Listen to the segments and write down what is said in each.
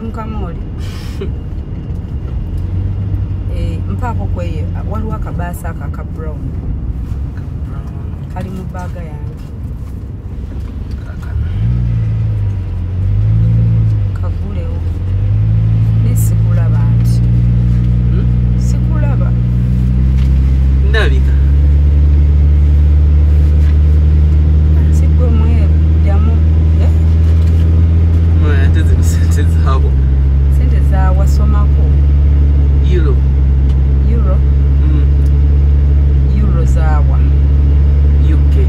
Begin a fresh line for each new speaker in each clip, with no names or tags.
Oli mukamooli. Mpaako kweyo waliwo akabaasa ako aka brown kali mu bag yange.
Kakano.
Kagulewo, naye sikulaba nti sikulaba.
Ndabika.
Sigwe mweru, ddamu, eh?
Mwe, ate zino sente zaabo.
Sente zawasomako.
Euro.
Euro? Euro zaawa?
UK.
Eh.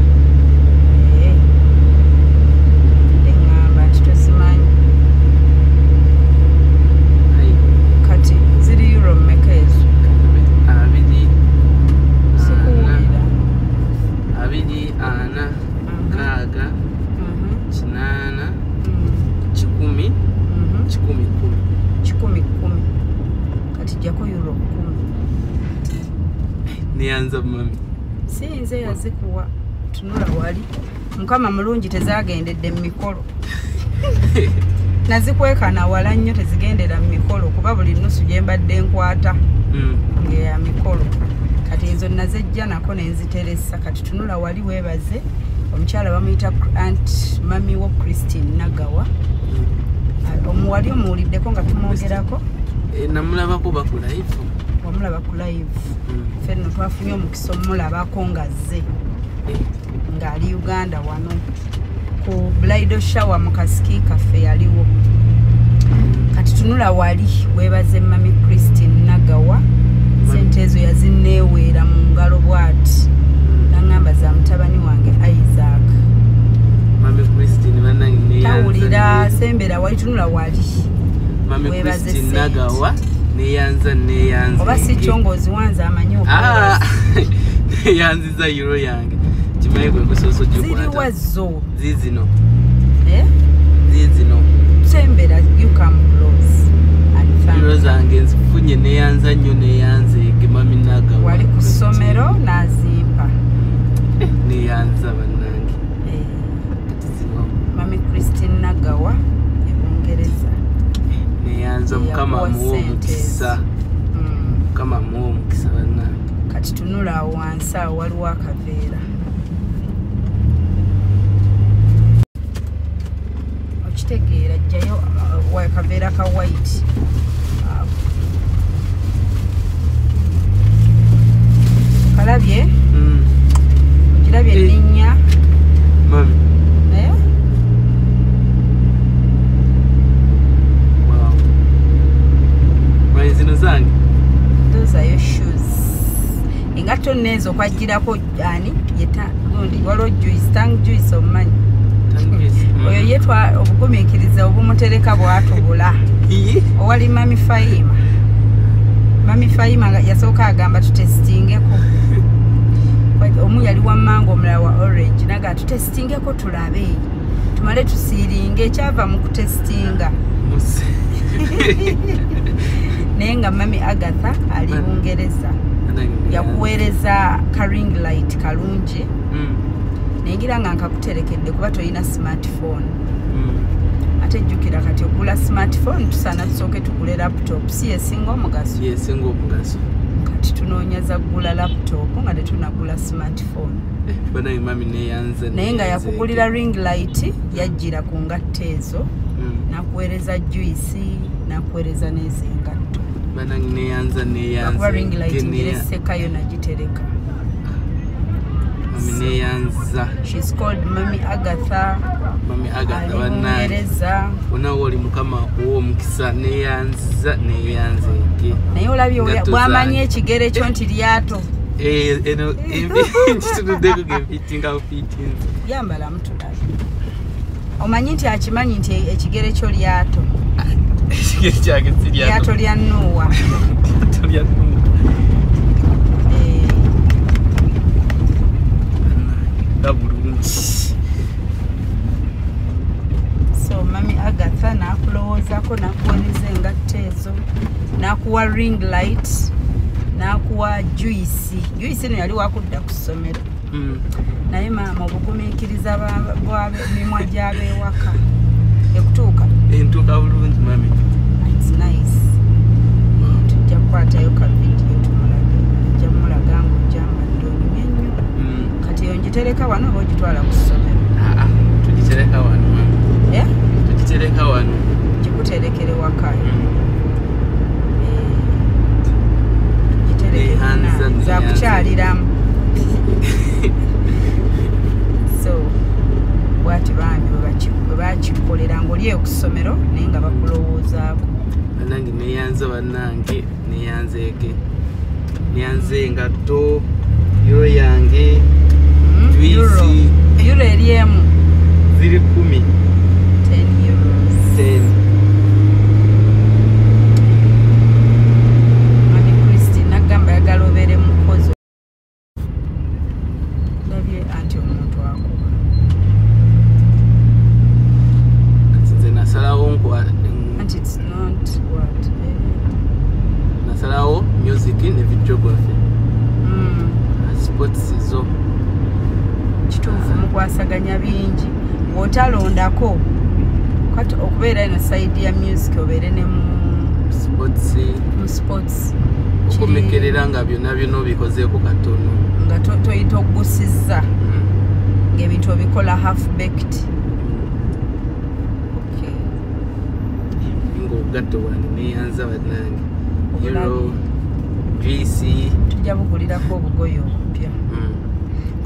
Eŋŋamba nti tozimanyi.
Ayi.
Kati ziri euro mmeka ezo?
24.
Sikuwulira.
24, 60, 80, 100, 110.
110. Kati jjako euro 10.
Neyanza, mami.
Si nze yazikuwa. Tunula wali. Mukama mulungi, tezagendedde mu mikolo. Nazikwekana wala nnyo, tezigendera mu mikolo, kuba buli nusu gye mbadde nkwata ng'eya mikolo. Kati ezo nazejja nako nenziteresa. Kati tunula wali, weebaze omukyala bamuyita Aunt Mami wo Christine Nagawa. Omuwali omuwuliddeko nga tumwogerako?
Eh, namulabako ba ku live.
Wamulaba ku live? Ffe nno twafunye omukisa omulabako nga zze ng'ali Uganda wano ku bridal shower mu kasiki kaffe yaliwo. Kati tunula wali, weebaze Mami Christine Nagawa. Sente ezo yazinneeweera mu ngalo bw'ati, naŋŋamba za mutabani wange Isaac.
Mami Christine, bannange, neyanza.
Tawulira, sembera wali, tunula wali.
Mami
Weebaze
Christine
sente.
Nagawa, neyanza, neyanza.
Oba si kyo ng'oziwanze amanyi okwebaza.
Ah, neyanziza euro yange. Kimanyi gwe gusoose
Ziriwa
ogikwata.
zo?
Ziizino.
Eh?
Ziizino.
Sembera, you come close and thank.
Euro zange nzifunye, neyanza nnyo, neyanzeege Mami Nagawa.
Wali ku ssomero n'azimpa.
Neyanza, bannange.
Eh,
Kati zino.
Mami Christine Nagawa e Bungereza.
Neyanza, Mukama
Yakuwa
amuwe
ssente
omukisa.
ezo.
Mukama amuwe omukisa, bannange.
Kati tunula awo wansi, awo waliwo akaveera. Okitegeera, jjayo akaveera ka white. Ako. Kalabye? Ogirabye?
Eh.
Erinnya?
Mami.
Eh?
Wow, mami, zino zange.
Those are your shoes. Engatto neezo kwagirako ani yeta gundi, waliwo juice, Tang Juice, omumanyi? Oyo ye obugumiikiriza obumutereka bwatubula.
Iye.
Owali Mami Faima. Mami Faima nga yasooka agamba tutesitingeko. Omu yali wa mango, omulala wa orange, naga tutesitingeko tulabe, tumale tusiiringe. Ekyava mu kutesitinga, naye nga Mami Agatha ali Bungereza yakuweereza ka ring light kalungi. Naye nga nkakuterekedde kuba tolina smartphone. Ate jjukira kati ogula smartphone, tusaana tusooke tugule laptop, si yesinga omugaso?
Yesinga omugaso.
Kati tunoonyeza kugula laptop nga tetunagula smartphone.
Banaye mami, neyanza.
Naye nga yakugulira ring light, yajjira ku ngatto ezo, nakuweereza juice, nakuweereza n'ezo engatto.
Banange, neyanza, neyanza.
Akuba ring light ngiresekayo, nagitereka.
Mami, neyanza.
She's called Mami Agatha.
Mami Agatha,
Ali
bannange.
Bungereza.
Onawe oli, Mukama akuwa omukisa. Neyanza, neyanzeege.
Naye olabye
Engatto
bw'amanyi
zange.
Ekigere kyo nti lyato.
Eh, eno nkitunuddeko gemfitinga bufiitinzi.
Yambala mutulabe, omanyi nti akimanyi nti ekigere kyo lyato.
Ekigere kyange si lyato.
Lyato lya Nuuwa.
Lyato lya Nuuwa.
Eh,
nga bulungi.
So Mami Agatha nakulowoozako, nakuweereza engatto ezo, nakuwa ring light, nakuwa juice. Juice eno yali wakudda ku ssomero. Naye maama, obugumiikiriza bwa mimwa gy'ab'ewaka ekutuuka.
Entuuka bulungi, mami.
nice. Tujja kukwatayo ka video tumulage. Nja mulaga ng'ogyambadde onyumye nnyo. Kati eyo ngitereka wano oba ogitwala ku ssomero?
Tugitereka wano. Tugitereka wano.
Gikuterekere waka. Tugitereke za kukyaliramu. So bwati bambi bwe bakikolera ng'oli eyo ku ssomero naye nga bakulowoozaako.
Bannange neeyanze bannange neeyanzeege. Neeyanze engatto, euro yange, juice.
Euro eri emu.
Ziri 10.
10 euros.
10.
Mami Christine nagamba ayagala obeere mukozi. Ndabye anti omuntu akuba.
Kati nze nasalawo
anti it's not what.
Nasalawo music ne videography. Sports zo.
Kituufu mukwasaganya bingi. Bw'otalondako kati okubeera eno side ya music obeere ne mu
sports.
Mu sports.
Okumekerera nga byonna byonna obikozeeko katono.
Nga toyita okugusizza. Ng'ebintu obikola half baked. Okay.
Ng'obugatto bwange neeyanza bannange. Euro, juice.
Tujja bugulirako obugoye obupya.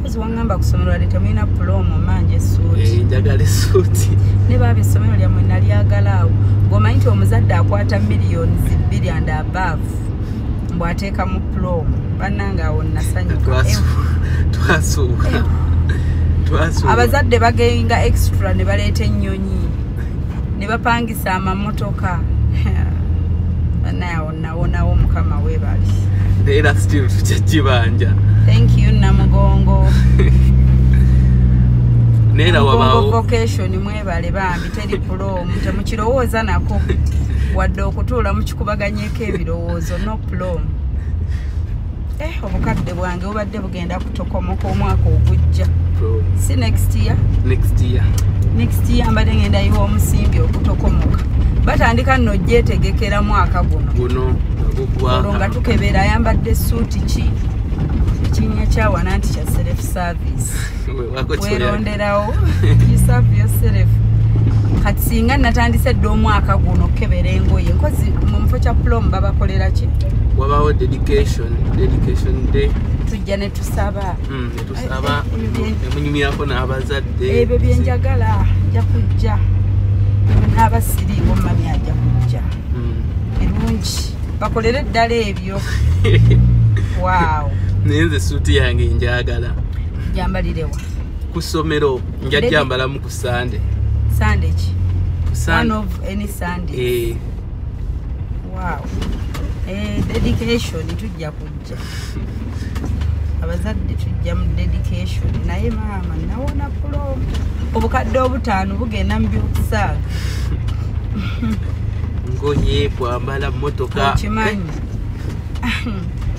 Kozi wangamba ku ssomero wadde temulina puloomu manja essuuti.
Njagala essuuti.
Ne baaba essomero lyammwe nalyagala awo. Ng'omanyi nti omuzadde akwata miliyoni 2 and above mbw'ateeka mu puloomu. Bannange awo nasanyuka.
Twasuuka.
Abazadde bagenga extra ne baleeta ennyonyi. Ne bapangisa amamotoka. Bannange awo nawonawo Mukama weebale.
Era still tukyakibanja.
Thank you Namugongo.
Nera wabaawo
vocation mwebale bambi teri puloomu temukirowooza nako wadde okutuula mukikubaganyeko ebirowoozo no puloomu. Obukadde bwange bubadde bugenda kutokomoka omwaka ogujja. Si next year.
Next year.
Next year mbadde ngenda yiwa omusimbi okutokomoka. Batandika nno gyetegekera mwaka guno.
Guno
olwo nga tukebera ayambadde essuuti ki? Ekinnya kyawana nti kya self service. Weeronderawo you serve yourself. Kati singa natandise dda omwaka guno okukebera engoye nkozi mu mufo kya puloomu babakolera ki?
Wabaawo dedication day.
Tujja ne tusaba.
Ne tusaba ne munyumyako n'abazadde.
Ebyo bye njagala nja kujja. N'abasiriiwo mami ajja kujja. Birungi. Bakolere ddala ebyo. Wow.
Naye nze essuuti yange njagala.
Gyambalirewa?
Ku ssomero nja gyambalamu ku Sunday.
Sunday ki? One of any Sunday. Wow. Dedication tujja kujja. Abazadde tujja mu dedication naye maama nawona puloomu. Obukadde 5 bugenda mu by'okusaaga.
Ngoye kwambala mmotoka.
Okimanyi.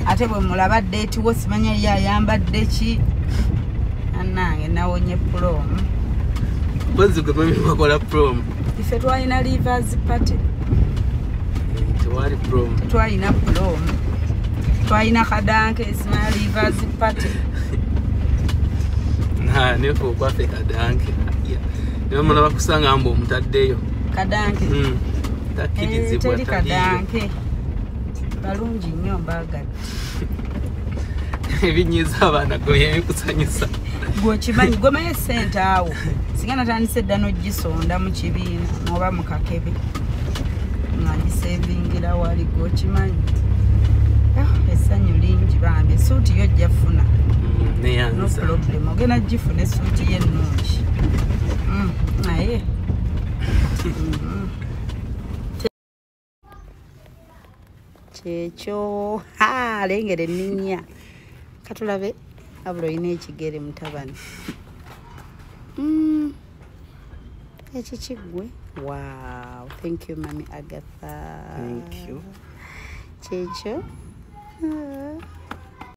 Ate bwe mulaba ddeeti wo simanya ye ayambadde ki. Annange nawonye puloomu.
Mpozi gwe mami wakola puloomu.
Ife twalina leavers party.
Tewali puloomu.
Tetwalina puloomu. Twalina kadanke simanya leavers party.
Nefe okwaffe kadanke. Naye mulaba kusanga mbu omutaddeyo.
Kadanke.
Takkirizibwa
teri kadanke. Balungi nnyo mbaagadde.
Ebinyiiza abaana gwe ebikusanyusa.
Gwe okimanyi gwe ssente awo. Singa natandise dda n'ogisonda mu kibiina oba mu kakebe. Nga ngisevingira wali gwe okimanyi. Essanyu lingi bambi essuuti yo ojja ffuna. No problem. Ogenda gifuna essuuti ye ennungi. Naye. Kyekyo lengera enninnya. Katulabe abula olina ekigere mutabani. Ekyo kiggwe. Wow, thank you Mami Agatha.
Thank you.
Kyekyo.